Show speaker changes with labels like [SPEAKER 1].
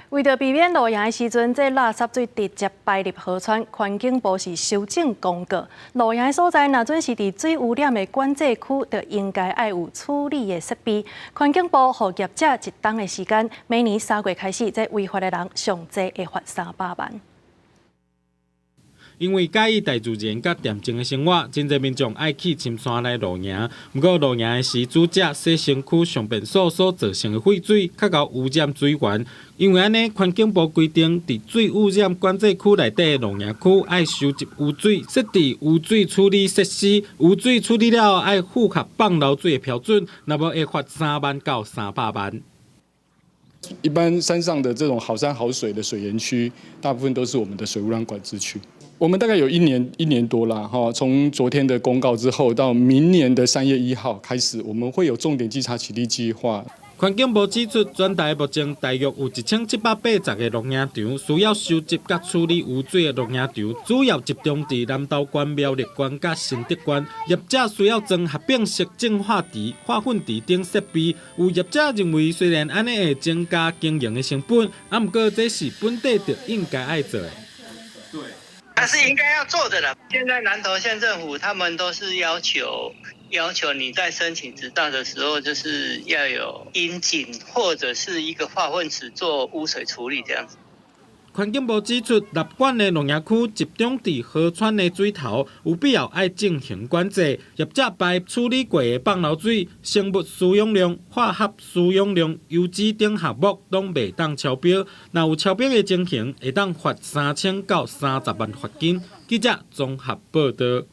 [SPEAKER 1] 為著避免露營的時陣，這垃圾水直接排入河川，環境部是修正公告，露營的所在若準是佇水污染的管制區，就應該愛有處理的設備。環境部予業者一冬的時間，明年3月開始，這違法的人上濟會罰300萬。
[SPEAKER 2] 因為佮意大自然佮恬靜的生活，真濟民眾愛去深山來露營。毋過露營的時，煮食、洗身軀、上便所所造成的廢水，較𠢕污染水源。因為按呢，環境部規定，佇水污染管制區內底的露營區，愛收集污水，設置污水處理設施。污水處理了後，愛符合放流水的標準，若無會罰3萬到300萬。
[SPEAKER 3] 一般山上的這種好山好水的水源區，大部分都是我們的水污染管制區。我們大概有一年一年多啦，哈，從昨天的公告之後，到明年的3月1號開始，我們會有重點稽查取締計劃。
[SPEAKER 2] 環境部指出，全台目前大約有1780個露營場，需要收集佮處理污水的露營場，主要集中佇南投縣、苗栗縣佮新竹縣。業者需要裝合併式淨化池、化糞池等設備。有業者認為，雖然按呢會增加經營的成本，啊，毋過這是本地就應該愛做的。
[SPEAKER 4] 對，那是應該要做的啦。現在南投縣政府他們都是要求你在申請執照的時候，就是要有窨井或者是一個化糞池做污水處理這樣子。
[SPEAKER 2] 環境部指出，納管的農業區集中佇河川的水頭，有必要愛進行管制。業者排處理過的放流水，生物需氧量、化學需氧量、油脂等項目攏袂當超標。若有超標的情形，會當罰3000到30萬罰金。記者綜合報導。